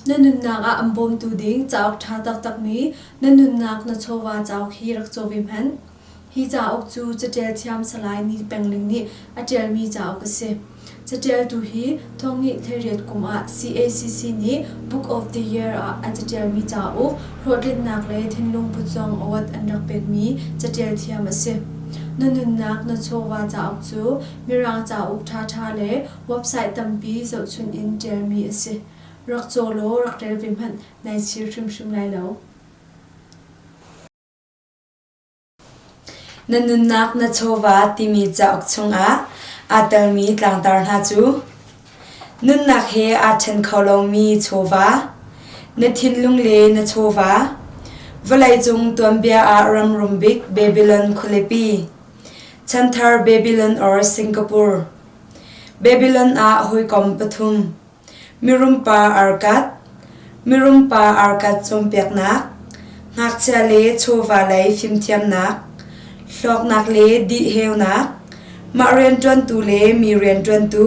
Na nunnak ah an bawmtu ding cauk ṭha taktakmi Na Nunnak Na Chawva cauk hi rak caw ve hmanh. Hi cauk cu caṭial thiam Salai Ni Peng Ling nih a ṭialmi cauk a si. Caṭialtu hi thonghnih thlariat kum ah CACC nih Book of the Year ah a caṭialmi cauk hlawhtlinnak le thinlung put zong award an rak pekmi caṭial thiam a si. Na nunnak na chawva cauk cu Mirang cauk ṭhaṭha le website tampi zohchun in ṭialmi a si. Rak caw law rak rel ve hmanh nai chir hrimhrim lai lo. Na nunnak na chawva timi cauk chungah aa telmi tlangtar hna cu Nunnak he aa ṭhen kho lomi chawva, na thinlung le na chawva, vawleicung tuanbia ah ram rum bik Babylon khualipi, chanthar Babylon or Singapore, Babylon ah hawikom pathum, Mirumpa Arkad, Mirumpa Arkad cawnpiaknak, ngakchia le chawva lei fimthiamnak, hlawknak le dihheunak, mah rianṭuantu le mi rianṭuantu,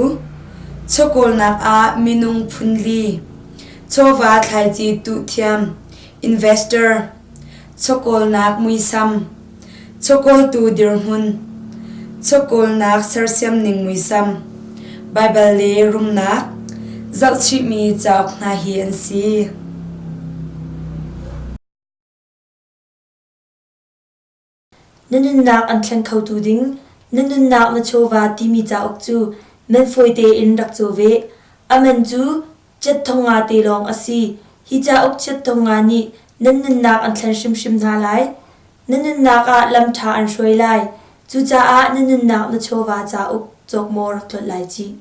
chawkawlnak ah minung phunli, chawva thlaici tuhthiam, investor, chawkawlnak muisam, Chawkawltu dirhmun, chawkawlnak sersiam ning muisam, Baibal le rumnak, zohchihmi cauk hna hi an si. Na nunnak an thleng khotu ding Na Nunnak Na Chawva timi cauk cu man fawi tein rak caw ve. A man cu chiat thong nga te lawng a si. Hi cauk chiat thong nga nih nan nunnak an thlen hrimhrim hna lai. Na nunnak ah lam ṭha an hruai lai. Cucaah na nunnak na chawva cauk cawk maw rak tlolh lai cih.